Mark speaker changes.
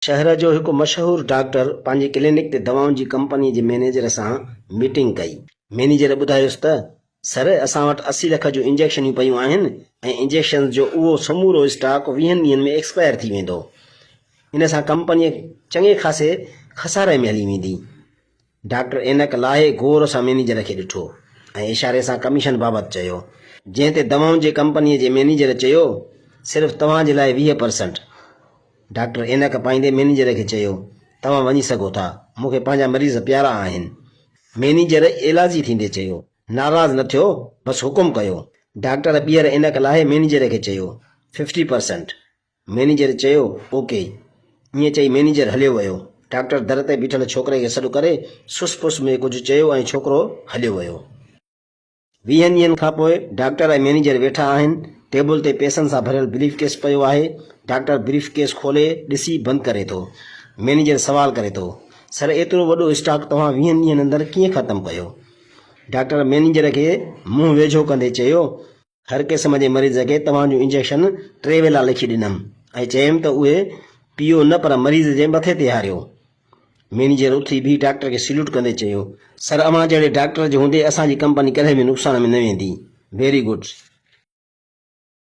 Speaker 1: شهر جو هڪ مشهور ڊاڪٽر پنهنجي ڪلينڪ تي دوائن جي ڪمپنيء جي مئنيجر سان ميٽنگ ڪئي. مئنيجر ٻڌايس ته، سر اسان وٽ 80 لک جون انجيڪشنيون پيون آهن ۽ انجيڪشنز جو اهو سمورو اسٽاڪ ويهن ڏينهن ۾ ايڪسپائر ٿي ويندو. ان سان ڪمپنيء چڱي خاصي خساري ۾ هلي ويندي. ڊاڪٽر عينڪ لاهي غور سان مئنيجر کي ڏٺو ۽ اشاري سان ڪميشن بابت چيو، جنهن تي دوائن جي ڪمپنيء جي مئنيجر چيو، صرف توهان جي لاء 20 پرسنٽ. ڊاڪٽر عينڪ پائيندي مئنيجر کي چيو، توهان وڃي سگهو ٿا، مون کي پنهنجا مريض پيارا آهن. مئنيجر ايلازي ٿيندي چيو، ناراض نه ٿيو، بس حڪم ڪيو. ڊاڪٽر ٻيهر عينڪ لاهي مئنيجر کي چيو، ففٽي پرسنٽ. مئنيجر چيو، اوڪي. ائين چئي مئنيجر هليو ويو. ڊاڪٽر در تي بيٺل ڇوڪري کي سڏ ڪري سس پس ۾ ڪجهه چيو ۽ ڇوڪرو هليو ويو. ويهن ڏينهن کان پوء ڊاڪٽر ۽ مئنيجر ويٺا آهن. ٽيبل تي پئسن سان ڀريل بريف ڪيس پيو آهي. ڊاڪٽر بريف ڪيس کولي ڏسي بند ڪري ٿو. مئنيجر سوال ڪري ٿو، سر ايترو وڏو اسٽاڪ توهان ويهن ڏينهن اندر ڪيئن ختم ڪيو؟ ڊاڪٽر مئنيجر کي منهن ويجهو ڪندي چيو، هر قسم جي مريض کي توهان جون انجيڪشن ٽي ويلا لکي ڏنم ۽ چيم ته اهي پيئو نه پر مريض جي مٿي تي هاريو. مئنيجر اٿي بيهي ڊاڪٽر کي سليوٽ ڪندي چيو، سر اوهان جهڙي ڊاڪٽر جي هوندي اسان جي ڪمپني ڪڏهن به نقصان ۾ نه ويندي. Very good.